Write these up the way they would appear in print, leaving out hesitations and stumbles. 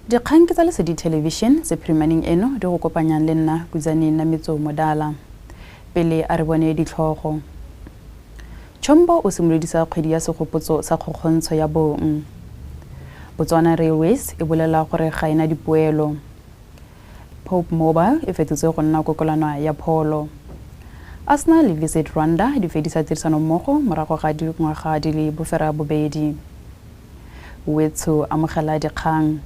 Dikgang ke tsa Lesedi Television tse phirimaneng eno di go kopanyang le nna Kudzani Nametso Modala. Pele a re bone ditlhogo. Chombo o simolodisa kgwedi ya segopotso sa kgokgontsho ya bong. Botswana Railways e bolela gore ga ena dipoelo. Pope Mobile e fetotswe go nna kokelwana ya pholo. Arsenal le Visit Rwanda di fedisa tirisanommogo morago ga dingwaga di le 72. Wetsho amogela dikgang.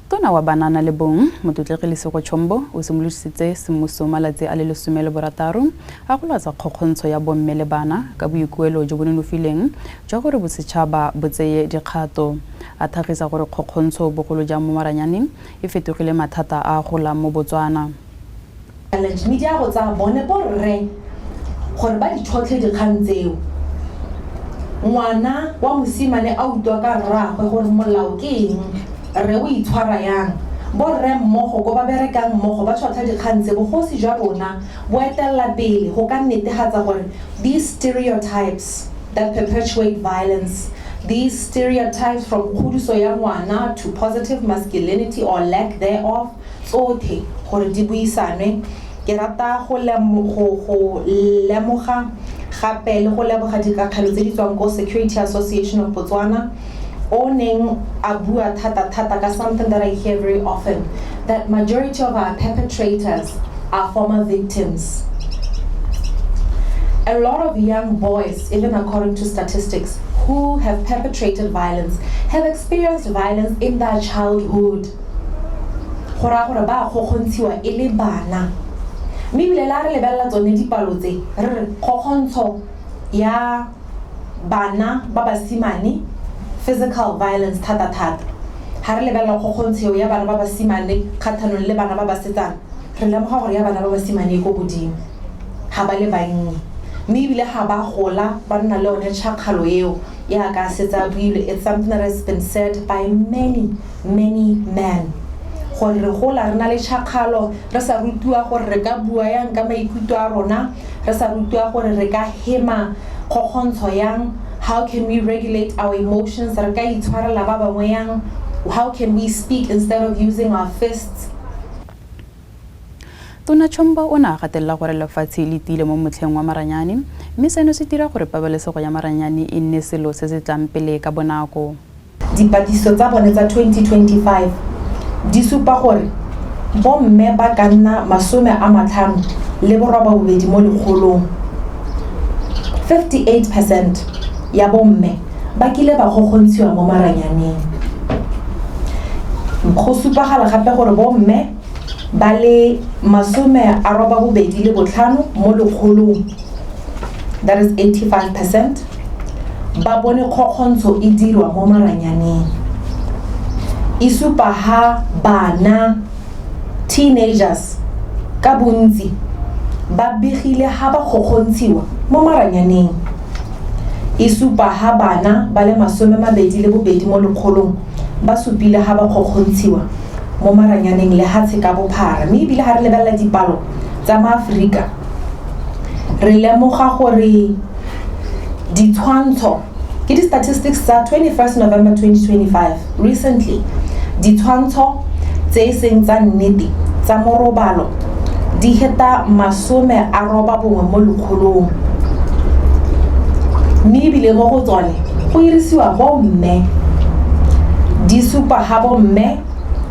Tona wa banana le bong, Motlotlegi Lesego Chombo, o simolodisitse semmuso malatsi a le 16 a go lwatsa kgokgontsho ya bomme le bana ka boikuelo jo bo nonofileng jwa gore bosetšhaba bo tseye dikgato. A thagisa gore kgokgontsho bogolo jang mo maranyaneng e fetogile mathata a a golang mo Botswana. Challenge media go tsaya bone borre gore ba di tšhotlhe dikgang tseo. Ngwana wa mosimane a utwa ka rraagwe gore molao ke eng, rre o itshwara yang. Borre mmogo ko ba berekang mmogo ba tšhotlha dikgang tse. Bogosi jwa rona bo etelela pele go ka netehatsa gore these stereotypes that perpetuate violence, these stereotypes from kgodiso ya ngwana to positive masculinity or lack thereof, tsothe gore di buisanwe. Ke rata go go lemoga gape le go leboga dikakgelo tse di tswang ko Security Association of Botswana, o neng a bua thata thata ka something that I hear very often, that majority of our perpetrators are former victims. A lot of young boys, even according to statistics, who have perpetrated violence have experienced violence in their childhood. Go raya gore ba kgokgontshiwa e le bana. Mme ebile la re lebelela tsone dipalo tse, re re kgokgontsho ya bana ba basimane, physical violence thata-thata. Ga re lebelela kgokgontsho ya bana ba basimane kgatlhanong le bana ba basetsana, re lemoga gore ya bana ba basimane e ko godimo, ga ba le bannye. Mme ebile ga ba gola ba nna le one tšhakgalo eo yaka setse a buile. It's something that has been said by many, many men, gore re gola re na le tšhakgalo, re sa rutiwa gore re ka bua yang ka maikutlo a rona, re sa rutiwa gore re ka hema kgokgontsho yang, how can we regulate our emotions, re ka itshwarela ba bangwe yang, how can we speak instead of using our fists. Tona Chombo o ne a gatelela gore lefatshe le tiile mo motlheng wa maranyane, mme seno se dira gore pabalesego ya maranyane e nne selo se se tlang pele ka bonako. Dipatlisiso tsa bone tsa 2025 di supa gore bomme ba ka nna 58 mo lekgolong, 58% ya bomme ba kile ba kgokgontshiwa mo maranyaneng. Go supagala gape gore bomme ba le 85 mo lekgolong, that is 85%, ba bone kgokgontsho e dirwa mo maranyaneng. E supa ha bana, teenagers ka bontsi, ba begile ha ba kgokgontshiwa mo maranyaneng. E supa ha bana ba le 22 mo lekgolong ba supile ha ba kgokgontshiwa mo maranyaneng lehatshe ka bophara. Mme ebile ga re lebelela dipalo tsa maAforika, re lemoga gore ditshwantsho ke di-statistics tsa 21 November 2025 recently, ditshwantsho tse e seng tsa nnete tsa morobalo di heta 90 mo lekgolong, mme ebile mo go tsone go irisiwa bomme. Di supa ga bomme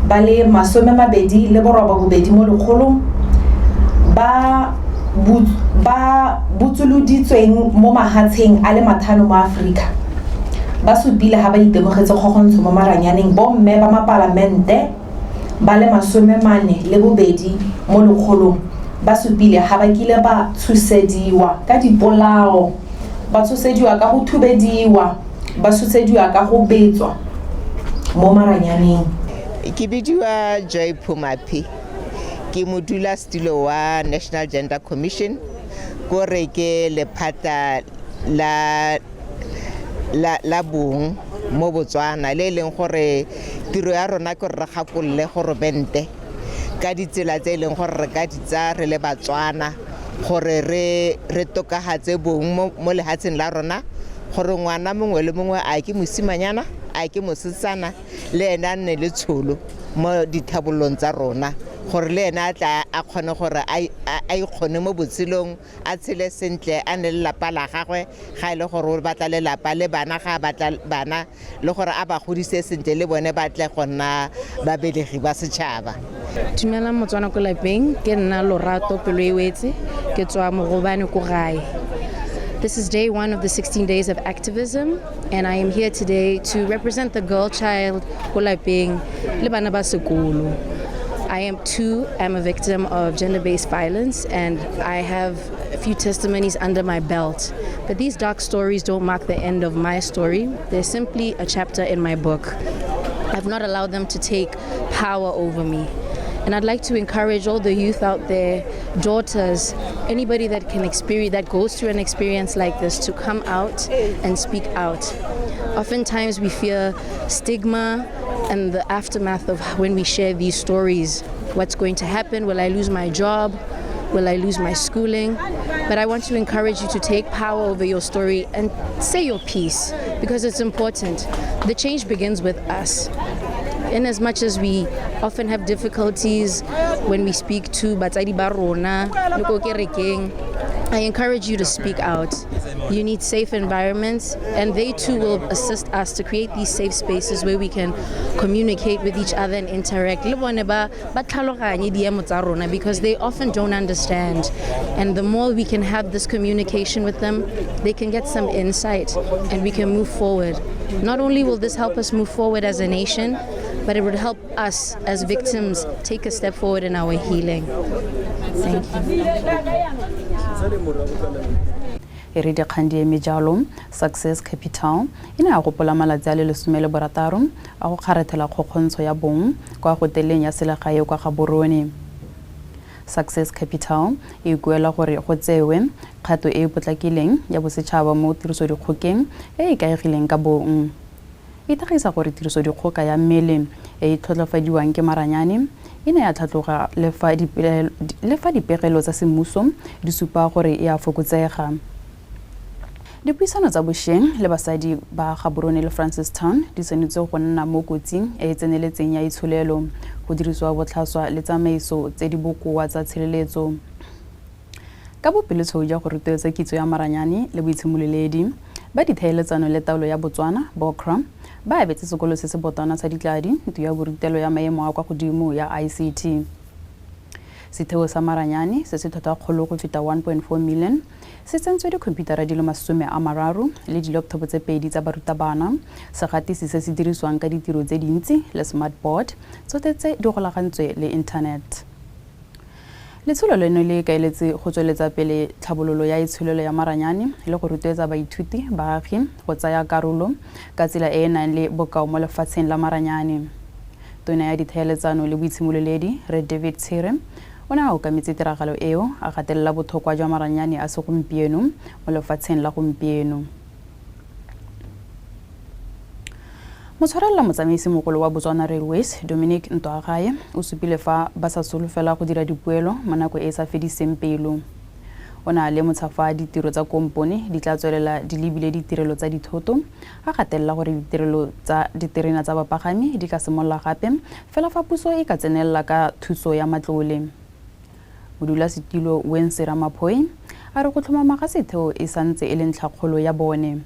ba le 28 mo lekgolong ba botsoloditsweng mo mahatsheng a le 5 mo Aforika ba supile ga ba itemogetse kgokgontsho mo maranyaneng. Bomme ba mapalamente ba le 42 mo lekgolong ba supile ga ba kile ba tshosediwa ka dipolao, ba tshosediwa ka go thubediwa, ba tshosediwa ka go betswa mo maranyaneng. Ke bidiwa Joy Phumaphi, ke modulasetulo wa National Gender Commission, kore ke lephata la bong mo Botswana, le e leng gore tiro ya rona ke gore re gakolole goromente ka ditsela tse e leng gore re ka di tsaya re le Batswana gore re tokagatse bong mo lehatsheng la rona, gore ngwana mongwe le mongwe, a ke mosimanyana a ke mosetsana le ene a nne le tsholo mo dithabololong tsa rona gore le ene a tla a kgone gore a ikgone mo botshelong, a tshele sentle, a nne le lapa la gagwe ga e le gore o batla lelapa le bana, ga a batla bana le gore a ba godise sentle le bone ba tle go nna babelegi ba setšhaba. Dumelang Motswana ko lapeng, ke nna Lorato Pelo e wetse, ke tswa Mogobane ko gae. This is day one of the 16 days of activism, and I am here today to represent the girl child ko lapeng le bana ba sekolo. I am too am a victim of gender-based violence, and I have a few testimonies under my belt. But these dark stories don't mark the end of my story. They're simply a chapter in my book. I've not allowed them to take power over me. And I'd like to encourage all the youth out there, daughters, anybody that can experience, that goes through an experience like this, to come out and speak out. Oftentimes we fear stigma and the aftermath of when we share these stories. What's going to happen? Will I lose my job? Will I lose my schooling? But I want to encourage you to take power over your story and say your piece, because it's important. The change begins with us. In as much as we often have difficulties when we speak to batsadi ba rona, le ko kerekeng, I encourage you to speak out. You need safe environments, and they too will assist us to create these safe spaces where we can communicate with each other and interact. Le bone ba tlhaloganye diemo tsa rona, because they often don't understand. And the more we can have this communication with them, they can get some insight and we can move forward. Not only will this help us move forward as a nation, but it would help us as victims take a step forward in our healing. Thank you. E re dikgang di eme jalo, Success Capital e ne a gopola malatsi a le 16 a go kgarathela kgokgontsho ya bong kwa hoteleng ya selegae kwa Gaborone. Success Capital e ikuela gore go tsewe kgato e e potlakileng ya bosetšhaba mo tirisodikgokeng e e ikaegileng ka bong. E tlhagisa gore tirisodikgoka ya mmele e e tlhotlhofadiwang ke maranyane e ne ya tlhatloga le fa dipegelo tsa semmuso di supa gore e a fokotsega. Dipuisano tsa bošweng le basadi ba Gaborone le Francistown di tshwanetse go nna mo kotsing e e tseneletseng ya itsholelo, go dirisiwa botlhaswa le tsamaiso tse di bokoa tsa tshireletso. Ka bopelotshweu jwa go rotloetsa kitso ya maranyane le boitshimololedi, ba ditlhaeletsano le taolo ya Botswana, BOCRA, ba abetse sekolo se se botana sa Ditladi ntlo ya borutelo ya maemo a kwa godimo ya ICT. Setheo sa maranyane se se tlhwatlhwakgolo go feta 1.4 million se tsentswe dikhomputara di le 30 le di-laptop tse 2 tsa barutabana, segatisi se se dirisiwang ka ditiro tse dintsi le smart board, tsotlhe tse di golagantswe le internet. Letsholo leno le ikaeletse go tsweletsa pele tlhabololo ya itsholelo ya maranyane le go rotloetsa baithuti baagi go tsaya karolo ka tsela e e nang le bokao mo lefatsheng la maranyane. Tona ya ditlhaeletsano le boitshimololedi, Rre David Tshere, o ne a okametse tiragalo eo, a gatelela botlhokwa jwa maranyane a segompieno mo lefatsheng la gompieno. Motshwarelela motsamaisimogolo wa Botswana Railways, Dominic Ntwaagae, o supile fa ba sa solofela go dira dipoelo mo nako e e sa fediseng pelo. O ne a lemotsha fa ditiro tsa kompone di tla tswelela di lebile ditirelo tsa dithoto, a gatelela gore ditirelo tsa diterena tsa bapagami di ka simolola gape fela fa puso e ka tsenelela ka thuso ya matlole. Modulasetilo Wense Ramaphoi a re go tlhomama ga setheo e santse e le ntlhakgolo ya bone.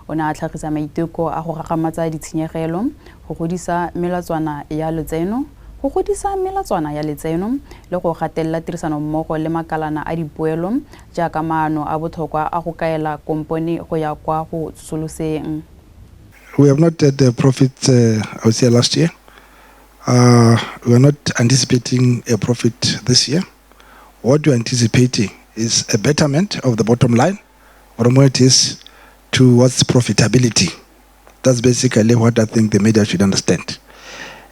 O ne a tlhagisa maiteko a go gagamatsa ditshenyegelo, go godisa melatswana ya letseno, go godisa melatswana ya letseno le go gatelela tirisanommogo le makalana a dipoelo jaaka maano a botlhokwa a go kaela kompone go ya kwa go tsosoloseng. We have not had a profit, I would say, last year. We are not anticipating a profit this year. What we are anticipating is a betterment of the bottom line, or more it is towards profitability. That's basically what I think the media should understand.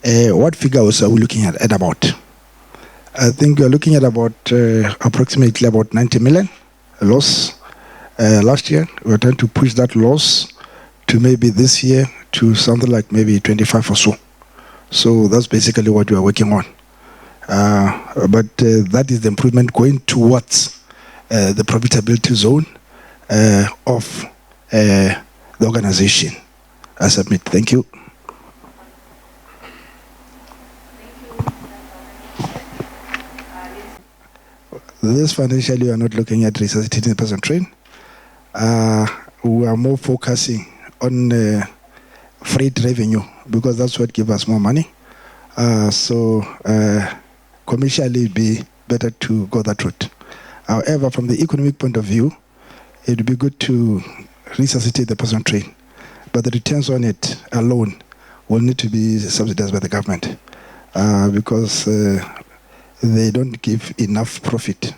What figures are we looking at about? I think we are looking at about approximately about 90 million loss last year. We are trying to push that loss to maybe this year to something like maybe 25 or so. So that's basically what we are working on. But that is the improvement going towards the profitability zone of the organization. I submit. Thank you. This financial year, we are not looking at resuscitating the passenger train. We are more focusing on freight revenue because that's what gives us more money. So commercially, it'd be better to go that route. However, from the economic point of view, it would be good to resuscitate the passenger train, but the returns on it alone will need to be subsidized by the government because they don't give enough profit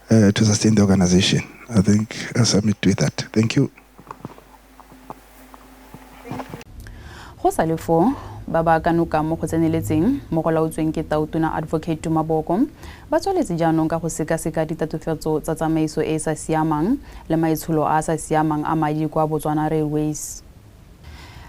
to sustain the organization. I think I submit with that. Thank you. Go sa le foo, ba ba kanoka mo go tseneletseng mo go laotsweng ke Tautona Advocate Duma Boko ba tsweletse jaanong ka go sekaseka ditatofatso tsa tsamaiso e e sa siamang le maitsholo a a sa siamang a madi kwa Botswana Railways.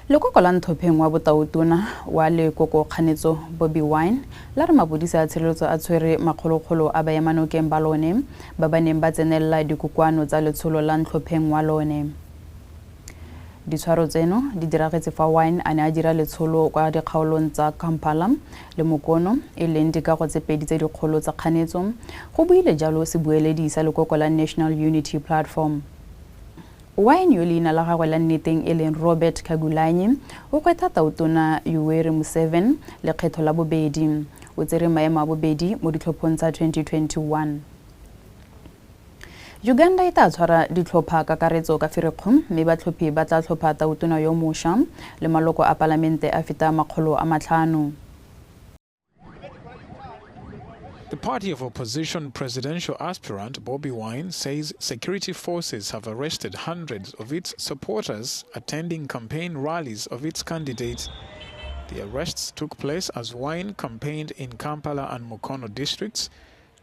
Lekoko la ntlhopheng wa botautona wa lekoko kganetso Bobi Wine la re mapodisi a tshireletso a tshwere makgolokgolo a baemanokeng ba lone ba ba neng ba tsenelela dikokoano tsa letsholo la ntlhopheng wa lone. Ditshwaro tseno di diragetse fa Wine a ne a dira letsholo kwa dikgaolong tsa Kampala le Mukono, e leng dikago tse pedi tse dikgolo tsa kganetso, go buile jalo sebueledi sa lekoko la National Unity Platform. Wine, yo leina la gagwe la nneteng e leng Robert Kyagulanyi, o gwetha Tautona Yoweri Museveni lekgetho la bobedi. O tsere maemo a bobedi mo ditlhophong tsa 2021. Uganda e tla tshwara ditlhopha kakaretso ka Ferikgong mme batlhophi ba tla tlhopha tautona yo mošwa le maloko a palamente a feta 500. The party of opposition presidential aspirant Bobi Wine says security forces have arrested hundreds of its supporters attending campaign rallies of its candidate. The arrests took place as Wine campaigned in Kampala and Mukono districts,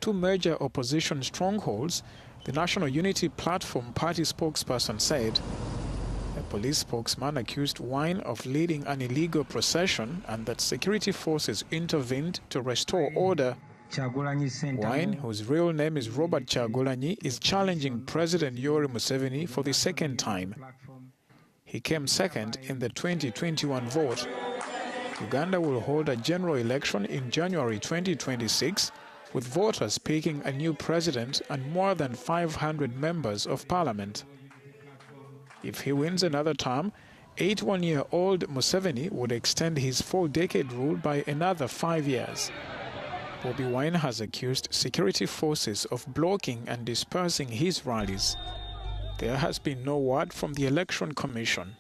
two major opposition strongholds, the National Unity Platform party spokesperson said. A police spokesman accused Wine of leading an illegal procession and that security forces intervened to restore order. Wine, whose real name is Robert Kyagulanyi, is challenging President Yoweri Museveni for the second time. He came second in the 2021 vote. Uganda will hold a general election in January 2026, with voters picking a new president and more than 500 members of parliament. If he wins another term, 81-year-old Museveni would extend his four-decade rule by another 5 years. Bobi Wine has accused security forces of blocking and dispersing his rallies. There has been no word from the Election Commission.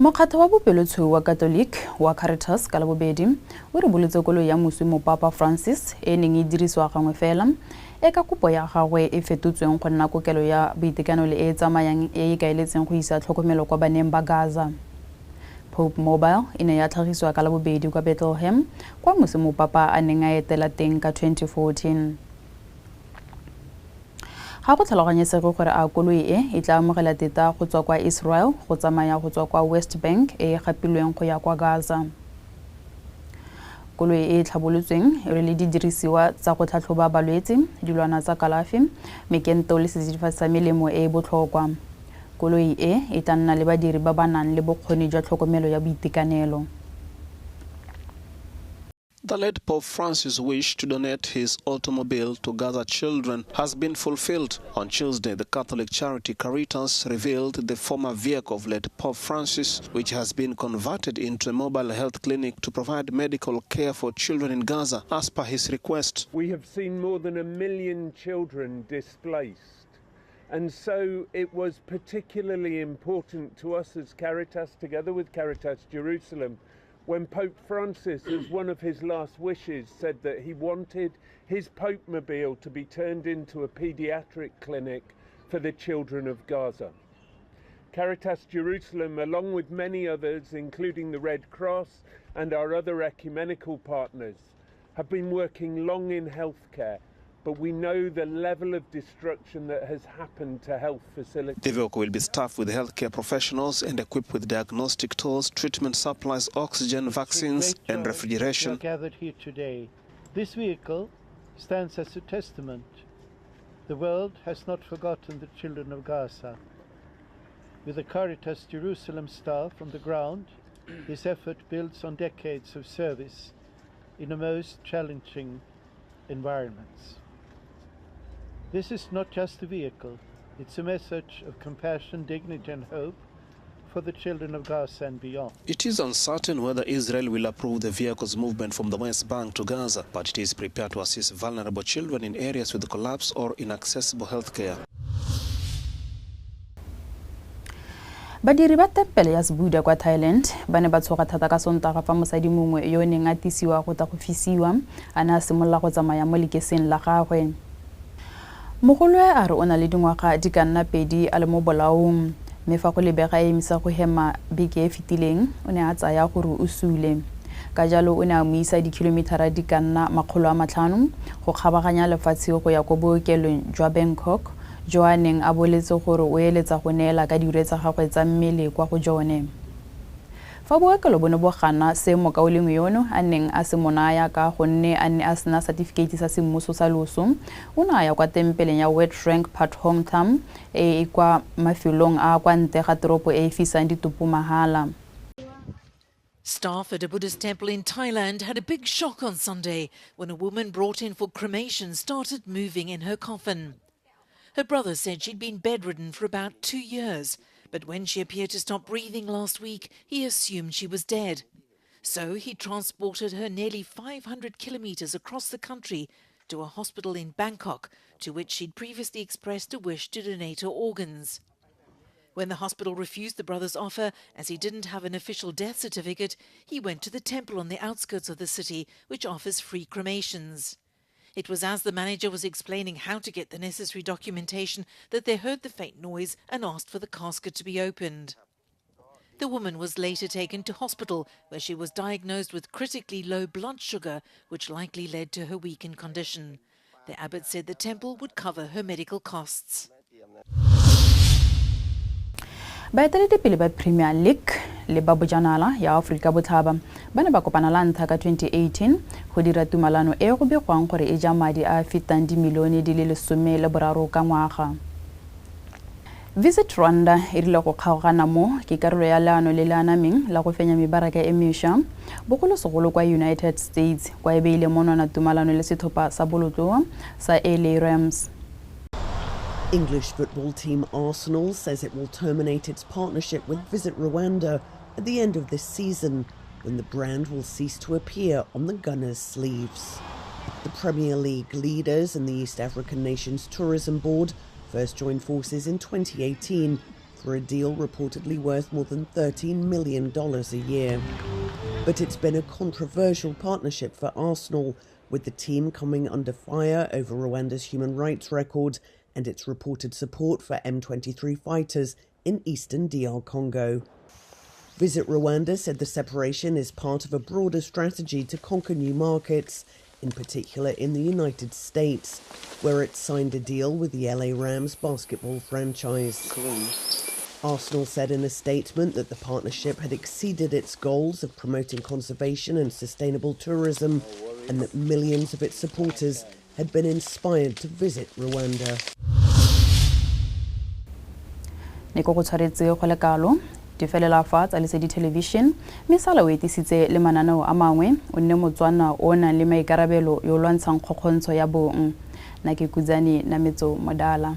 Mokgatho wa bopelotshweu wa Catholic wa Caritas ka Labobedi o rebolotse koloi ya moswi Mopapa Francis e neng e dirisiwa gangwe fela, e ka kopo ya gagwe e fetotsweng go nna kokelo ya boitekanelo e e tsamayang e e ikaeletseng go isa tlhokomelo kwa baneng ba Gaza. Pope Mobile e ne ya tlhagisiwa ka Labobedi kwa Bethlehem, kwa moswi Mopapa a neng a etela teng ka 2014. Ga go tlhaloganyesege gore a koloi e e tla amogela teta go tswa kwa Israel go tsamaya go tswa kwa West Bank e e gapilweng go ya kwa Gaza. Koloi e e tlhabolotsweng e rwele didirisiwa tsa go tlhatlhoba balwetse, dilwana tsa kalafi, mekento le setsidifatsi sa melemo e e botlhokwa. Koloi e e tla nna le badiri ba ba nang le bokgoni jwa tlhokomelo ya boitekanelo. The late Pope Francis' wish to donate his automobile to Gaza children has been fulfilled. On Tuesday, the Catholic charity Caritas revealed the former vehicle of late Pope Francis, which has been converted into a mobile health clinic to provide medical care for children in Gaza, as per his request. We have seen more than 1 million children displaced. And so it was particularly important to us as Caritas, together with Caritas Jerusalem, when Pope Francis, as one of his last wishes, said that he wanted his Popemobile to be turned into a pediatric clinic for the children of Gaza. Caritas Jerusalem, along with many others, including the Red Cross and our other ecumenical partners, have been working long in healthcare, but we know the level of destruction that has happened to health facilities. The vehicle will be staffed with healthcare professionals and equipped with diagnostic tools, treatment supplies, oxygen, vaccines, and refrigeration. We are gathered here today. This vehicle stands as a testament. The world has not forgotten the children of Gaza. With the Caritas Jerusalem staff on the ground, this effort builds on decades of service in the most challenging environments. This is not just a vehicle, it's a message of compassion, dignity and hope for the children of Gaza and beyond. It is uncertain whether Israel will approve the vehicle's movement from the West Bank to Gaza, but it is prepared to assist vulnerable children in areas with collapse or inaccessible health care. Badiri ba tempele ya Sebuda kwa Thailand ba ne ba tshoga thata ka Sontaga fa mosadi mongwe yo o neng a tisiwa go tla go fisiwa a ne a simolola go tsamaya mo lekeseng la gagwe. Mogoloe a re o na le dingwaga di ka nna pedi a le mo bolaong, mme fa go lebega a emisa go hema beke e fetileng, o ne a tsaya gore o sule. Ka jalo o ne a mo isa dikhilomithara di ka nna 500 go kgabaganya lefatshe go ya ko bookelong jwa Bangkok, jo a neng a boletse gore o eletsa go neela ka diure tsa gagwe tsa mmele kwa go jone. Fa bookelo bo ne bo gana se mokaulengwe yono a neng a se mo naya ka gonne a ne a sena satifikeiti sa semmuso sa loso, o ne a ya kwa tempeleng ya Wat Rang Pathom Tham e e kwa mafelong a a kwa ntle ga toropo e e fisang ditopo mahala. Staff at a Buddhist temple in Thailand had a big shock on Sunday when a woman brought in for cremation started moving in her coffin. Her brother said she'd been bedridden for about 2 years, but when she appeared to stop breathing last week, he assumed she was dead. So he transported her nearly 500 kilometers across the country to a hospital in Bangkok, to which she'd previously expressed a wish to donate her organs. When the hospital refused the brother's offer, as he didn't have an official death certificate, he went to the temple on the outskirts of the city, which offers free cremations. It was as the manager was explaining how to get the necessary documentation that they heard the faint noise and asked for the casket to be opened. The woman was later taken to hospital, where she was diagnosed with critically low blood sugar, which likely led to her weakened condition. The abbot said the temple would cover her medical costs. Baeteledipele ba Premier League le ba Bojanala ya Aforika Botlhaba ba ne ba kopana la ntlha ka 2018 go dira tumalano e go begwang gore e ja madi a a fetang dimilione di le 13 ka ngwaga. Visit Rwanda e rile go kgaogana mo ke karolo ya leano le le anameng la go fenya mebaraka e mešwa, bogolosegolo kwa United States, kwa e beile monwana tumalano le setlhopha sa bolotloa sa LA Rams. English football team Arsenal says it will terminate its partnership with Visit Rwanda at the end of this season, when the brand will cease to appear on the Gunners' sleeves. The Premier League leaders and the East African nation's tourism board first joined forces in 2018 for a deal reportedly worth more than $13 million a year. But it's been a controversial partnership for Arsenal, with the team coming under fire over Rwanda's human rights record and its reported support for M23 fighters in eastern DR Congo. Visit Rwanda said the separation is part of a broader strategy to conquer new markets, in particular in the United States, where it signed a deal with the LA Rams basketball franchise. Cool. Arsenal said in a statement that the partnership had exceeded its goals of promoting conservation and sustainable tourism, and that millions of its supporters had been inspired to visit Rwanda. Ne ko go tshwaretse go le kalo di felela fa tsa Lesedi Television, mme sala o etisitse le mananeo a mangwe. O nne Motswana o nang le maikarabelo yo o lwantshang kgokgontsho ya bong. Nna ke Kudzani Nametso Modala.